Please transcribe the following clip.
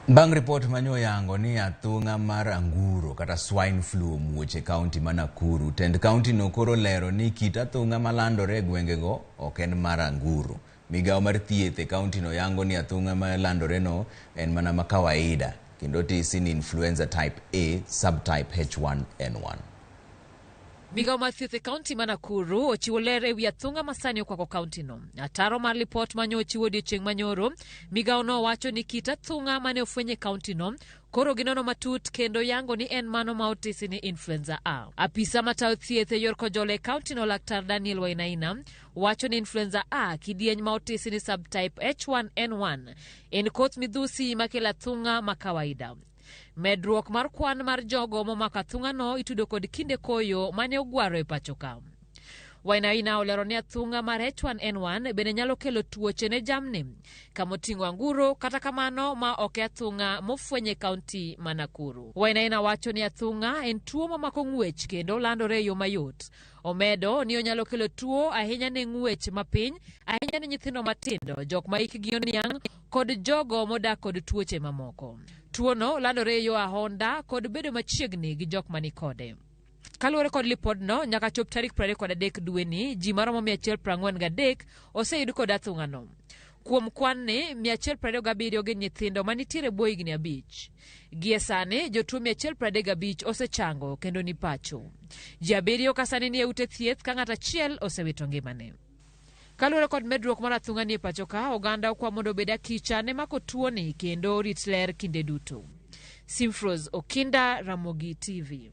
Bang' ripot manyo yango ni athung'a mar anguro kata swine flu omuoch e kaunti ma Nakuru, tend kaunti no koro lero ni kit athung'a malandore e gwengego ok en mar anguro. Migawo mar thieth e kaunti no yango ni athung'a malandore no en mana ma kawaida kendo otisi ni influenza type A subtype H1N1. Migawo mar thieth e kaunti ma Nakuru ochiwo ler e wi athung'a ma sani okwako kauntino. Ataro mar lipot ma nyo ochiwo odiechieng' manyoro, migawono wacho ni kit athung'a mane ofweny e kauntino koro ginono matut kendo yango ni en mano ma otisi ni influenza A. Apisa matayo thieth e yor Kojolo e kauntino Laktar Daniel Wainaina wacho ni influenza A kidieny ma otisi ni subtype H1N1 en koth midhusi makelo athung'a ma kawaida. Medruok mar kwan mar jogo momako athung'ano itudo kod kinde koyo mane ogwaro e pacho ka. Wainaina olero ni athung'a mar H1N1 bende nyalo kelo tuoche ne jamni kamoting'o anguro, kata kamano ma ok e athung'a mofweny e kaunti ma Nakuru. Wainaina wacho ni athung'a en tuo mamako ng'wech kendo landore e yo mayot. Omedo ni onyalo kelo tuo ahinya ne ng'wech mapiny, ahinya ne nyithindo matindo, jok ma hikgi oniang' kod jogo modak kod tuoche mamoko. Tuono landore e yo ahonda kod bedo machiegni gi jok mani kode. Kaluwore kod lipodno, nyaka chop tarik 23 dweni, ji maromo 143 oseyud kod athung'ano. Kuom kwan ni, 127 gin nyithindo manitiere bwo higni 5. Gie sani, jotuo 135 osechango kendo ni pacho. Ji 7 ka sani nie ute thieth ka ng'at achiel osewito ngimane. Kaluwore kod medruok mar athung'a ni e pacho ka, oganda okwa mondo obed akicha ne mako tuoni kendo orit ler kinde duto. Simfros Okinda, Ramogi TV.